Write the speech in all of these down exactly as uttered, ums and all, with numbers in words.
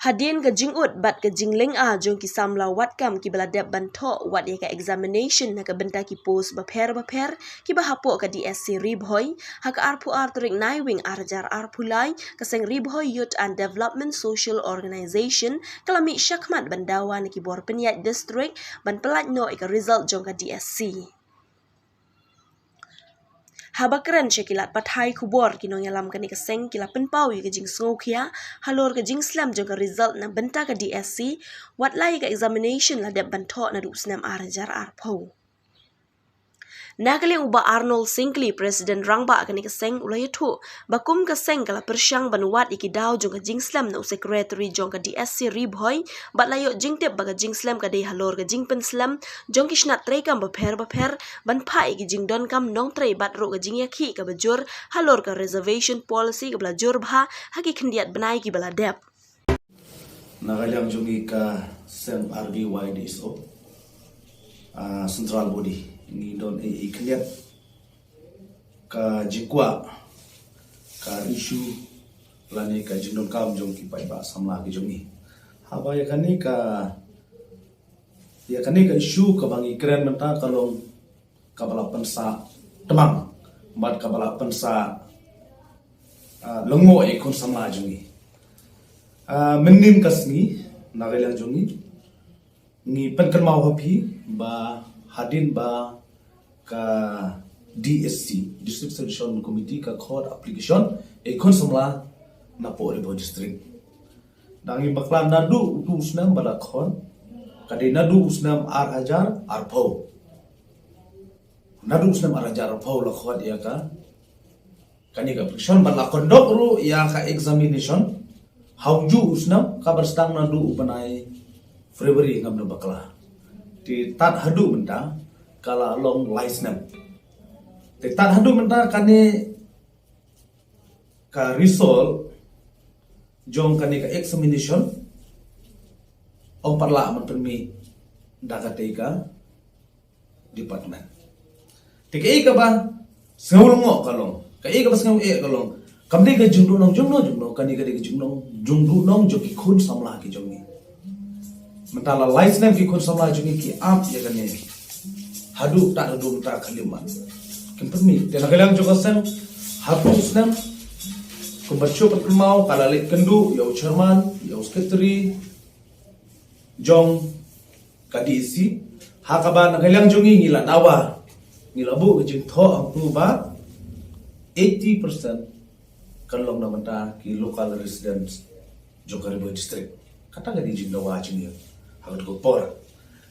Hadien ka jingud bad ka jinglynga jong ki samla wad kam kiba la dep ban thoh wat ïa ka examination na ka bynta ki post bapher bapher kiba hapoh ka D S C Ri Bhoi, ha ka arphew ar tarik Naiwieng ar hajar arphew lai, ka seng Ri Bhoi Youth and Development Social Organization ka la mih shakhmat ban dawa na ki bor pynïaid district ban pyllait noh ïa ka result jong ka D S C. Haba kren sha ki lad pathai khubor, ki nongïalam kane ka seng ki la pynpaw ïa ka jingsngewkhia halor ka jingslem jong ka result na bynta ka D S C, wat la ïa ka examination la dep ban thoh naduh u snem ar hajar arphew. Na ka liang u Bah Arnold Syngkli, President Rangbah kane ka seng, u la ïathuh ba kum ka seng ka la pyrshang ban wad ïa ki daw jong ka jingslem na u Secretary jong ka D S C Ri Bhoi, bad la ïoh jingtip ba ka jingslem ka dei halor ka jingpynslem jong ki shnat treikam bapher bapher ban phah ïa ki jingdonkam nongtrei bad ruh ka jingïakhih kaba jur halor ka reservation policy kaba la jur bha ha ki khyndiat bnai kiba la dep. Na ka liang jong ngi ka seng R B Y D S O, ah, central body, ngi don ei ei khyndiat ka jingkwah, ka issue lane ka jingdonkam jong ki paidbah samla ki jong ngi. Haba ïa kane ka, ïa kane ka issue kaba ngi kren mynta ka long kaba la pynsah tmang bad kaba la pynsah, ah, lyngngoh ïa ki khun samla jong ngi. Ah, mynnin ka sngi, na ka liang jong ngi, ngi pynkynmaw ha phi ba hadien ba ka D S C, District Selection Committee, ka khot application ïa ki khun samla na poh Ri Bhoi District. Da ngi bakla naduh utu u snem ba la khot, ka dei naduh u snem ar hajar arphew. Naduh u snem ar hajar arphew la khot ïa ka, kane ka application, bad la conduct ruh ïa ka examination ha ujuh u snem, kaba sdang naduh u bnai February, ngam da bakla. Te tad haduh mynta ka la long lai snem. Te tad haduh mynta kane ka result jong kane ka examination ym pat lah ban pynmih da katei ka department. Te kaei kaba sngew lyngngoh ka long, kaei kaba sngew eh ka long, kam dei ka jingduhnong jong no jong no, kane ka dei ka jingduhnong, jingduhnong jong ki khun samla ki jong ngi. Mynta la lai snem ki khun samla jong ngi ki ap ïa kane. Haduh tad haduh mynta khlem mat kim pynmih. Te na ka liang jong ka seng, haduh snem, kumba shu pynkynmaw, ka la leit kynduh ïa u chairman, ïa u secretary jong ka D S C, ha kaba na ka liang jong ngi ngi la dawa, ngi la buh ka jingthoh hangtu ba eighty percent kan long na bynta ki local residents jong ka Ri Bhoi District. Kata ka dei jingdawa jong ngi ha katto ka por.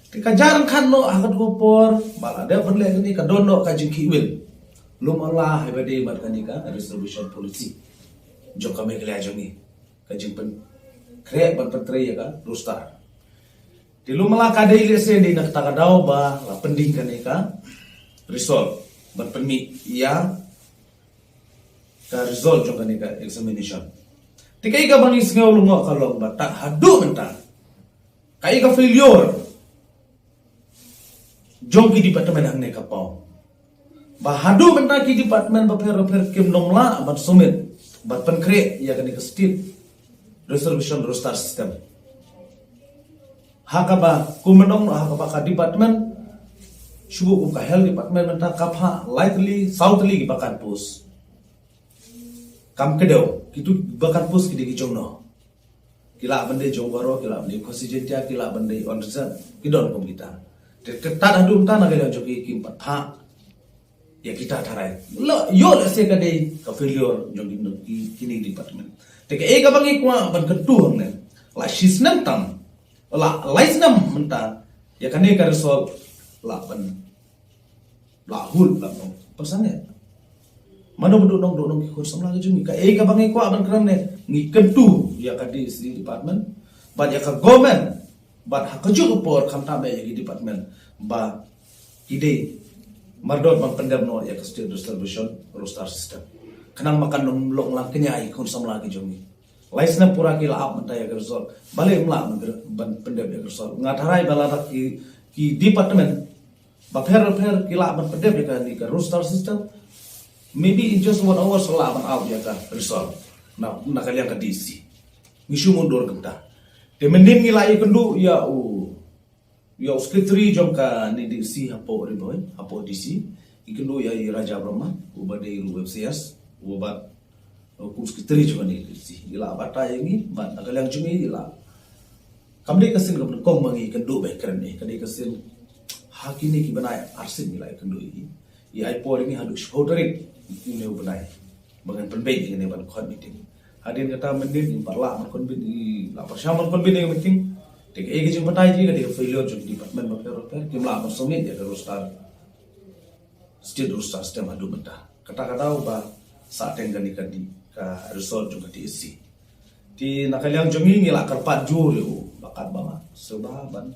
Te ka jia ryngkat noh ha katto ka por ba la dep ban leh kane, ka don noh ka jingkhih win. Lum ala haba dei bad kane ka reservation policy jong ka Meghalaya jong ngi, ka jingpynkhreh ban pyntrei ïa ka roster. Te lum ala ka dei lehse dei na kata ka daw ba la pending kane ka result ban pynmih ïa ka result jong kane ka examination. Te kaei kaba ngi sngew lyngngoh ka long ba tad haduh mynta kaei ka failure jong ki department hangne ka paw. Ba haduh mynta ki department bapher bapher kim nang lah ban submit, ban pynkhreh ïa kane ka state reservation roster system. Ha kaba kum mynta, ha kaba ka department, shuh kum ka health department mynta ka phah lai tylli, saw tylli ki vacant post. Kam kdew, kitu vacant post ki dei ki jong no. Ki lah ban dei jong baroh, ki lah ban dei Khasi Jaintia, ki lah ban dei unreserved, ki don kum kita. Te tad haduh mynta na ka liang jong ki kim pat phah ïa kita tharai. Lo, ïoh lehse ka dei ka failure jong ki, ki, kine department. Te kaei kaba ngi kwah ban kyntu hangne, la shi snem tam, la lai snem mynta, ïa kane ka result la ban la hul la nong. Pyrshang eh. Mano ba duhnong, duhnong ki khun samla ki jong ngi. Kaei kaba ngi kwah ban kren ne, ngi kyntu ïa ka D S C department bad ïa ka government, bad ha kajuh ka por khamtam eh ïa ki department ba ki dei mardor ban pyndep noh ïa ka state reservation roster system. Khnang ba kan ym long lang kñia ïa ki khun samla ki jong ngi. Lai snem pura ki la ap mynta ïa ka result. Balei ym lah ban pyndep ïa ka result? Nga tharai ba lada ki, ki department bapher bapher ki lah ban pyndep ïa kane ka roster system, maybe in just one hour sa lah ban out ïa ka result na, na ka liang ka D S C. Ngi shu mundur kumta. Te mynnin ngi la ïakynduh ïa u, ïa u secretary jong kane ka D C hapoh Ri Bhoi, hapoh D C. Ngi kynduh ïa i Raja Brahma, uba dei ruh u M C S, uba bat, uh, kum secretary jong kane ka D C. I la batai ïa ngi, bad na ka liang jong ngi i la. Kam dei ka sien kaba nyngkong ba ngi kynduh ba kren, eh, ka dei ka sien ha kine ki bnai arsien ngi la ïakynduh ïa ngi. I ai por ïa ngi haduh shiphew tarik une u bnai ba ngan pynbeit ïa kane ban khot meeting. Hadien kata mynnin i pat lah ban convene, i la pyrshang ban convene ïa ka meeting. Te kaei ka jingbatai jong ngi, ka dei ka failure jong ki department bapher bapher, kim lah ban submit ïa ka roster, state roster system haduh mynta. Kata ka daw ba sah teng kane ka di, ka result jong ka D C. Te na ka liang jong ngi ngi la kyrpad jur ïa u Bah Kadbama, sngewbha ban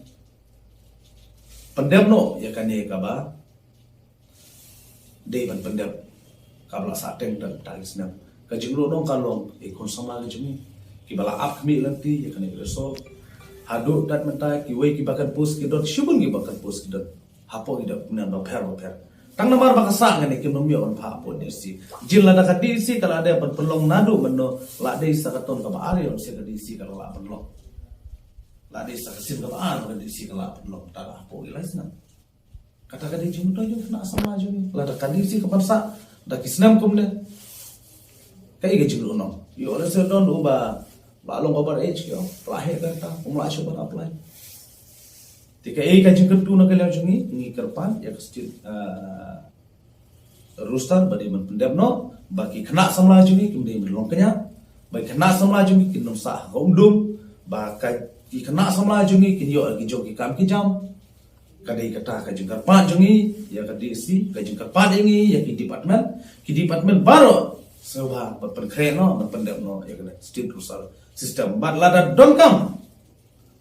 pyndep noh ïa kane kaba dei ban pyndep, kaba la sah teng da kata ka snem. Ka jingïaroh nong ka long ïa ki khun samla ka jong ngi kiba la ap khmih lynti ïa kane ka result. Haduh tat mynta kiwei ki vacant post ki don, shibun ki vacant post ki don hapoh ki department bapher bapher. Tang namar ba ka sah kane kim nym ïoh ban phah hapoh D C. Jin lada ka D C ka la dei ban pynlong naduh mynno, la dei sa ka tawn kaba ar ïa ka D C ka la pynlong. La dei sa ka sien kaba ar ka D C ka la pynlong, ta la hapoh ki lai snem. Kata ka dei jingmyntoi jong ki khynnah samla jong ngi. Lada ka D C ka ban sah da ki snem kumne, kaei ka jingïaroh nong? Ïoh lehse don uba, ba long over age ïoh, la heh ka rta, um lah shuh ban apply. Te kaei ka jingkyntu na ka liang jong ngi, ngi kyrpad ïa ka state, ah, roster ba dei ban pyndep noh, ba ki khynnah samla jong ngi kim dei ban long kñia, ba ki khynnah samla jong ngi kin nym sah ha ka umdum, ba ka, ki khynnah samla jong ngi kin ïoh ki jong ki kam ki jam. Ka dei kata ka jingkyrpad jong ngi ïa ka D C, ka jingkyrpad ïa ngi ïa ki department, ki department baroh sngewbha ban pynkhreh noh, ban pyndep noh ïa ka state roster system. Bad lada donkam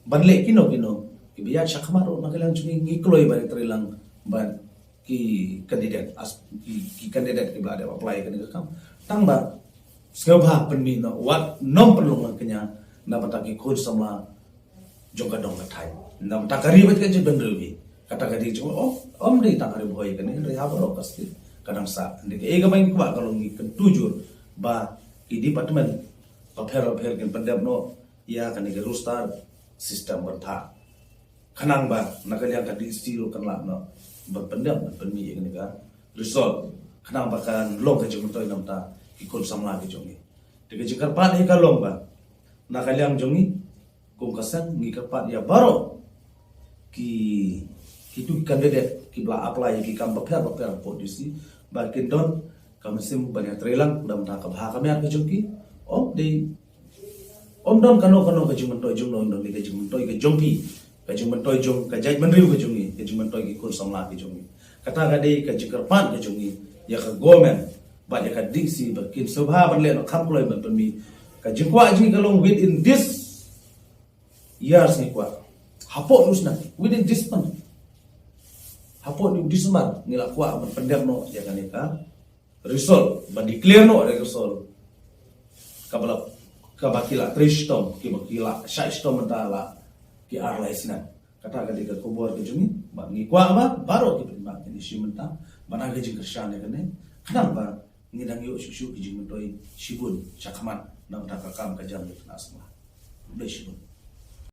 ban leh kino kino kiba ïaid shakhmat ruh na ka liang jong ngi, ngi kloi ban ïatreilang bad ki candidate, as ki, ki candidate kiba la dep apply ïa kane ka kam. Tang ba sngewbha pynmih noh, wat nym pynlong lang kñia na bynta ki khun samla jong ka dong ka thaiñ, na bynta ka ri bad ka jaitbynriew hi. Kata ka dei jong, oh, ym dei tang ka Ri Bhoi kane, hynrei ha baroh ka state ka dang sah. Hynrei kaei kaba ngi kwah ka long, ngi kyntu jur ba ki department bapher bapher kin pyndep noh ïa kane ka roster system ban phah, khnang ba na ka liang ka D C ruh kan lah noh ban pyndep, ban pynmih ïa kane ka result, khnang ba kan long ka jingmyntoi na bynta ki khun samla ki jong ngi. Te ka jingkyrpad hi ka long ba na ka liang jong ngi kum ka seng ngi kyrpad ïa baroh ki, kitu ki candidate kiba la apply ïa ki kam bapher bapher hapoh D C, ba kin don ka mynsiem ban ïatreilang da ka bha ka miat ka jong ki. Ym dei, ym don kano kano ka jingmyntoi jong ngi, ym don, ka jingmyntoi ka jong phi, ka jingmyntoi jong ka jaitbynriew ka jong ngi, ka jingmyntoi ki khun samla ki jong ngi. Kata ka dei ka jingkyrpad ka jong ngi ïa ka government bad ïa ka D C ba kin sngewbha ban leh noh kham kloi ban pynmih. Ka jingkwah jong ngi ka long within this year, ngi kwah hapoh une u snem, within this month, hapoh une u December ngi la kwah ban pyndep noh ïa kane ka result, ban declare noh ïa ka result kaba la, kaba ki la trei shitom, kiba ki la shah shitom mynta la ki ar lai snem. Kata ka dei ka khubor ka jong ngi, ba ngi kwah ba baroh ki paidbah kin ïashim bynta, ban ai ka jingkyrshan ïa kane, khnang ba ngi dang ïoh shuh shuh ki jingmyntoi shibun shakhmat na bynta ka kam ka jam jong ki khynnah samla. Khublei shibun.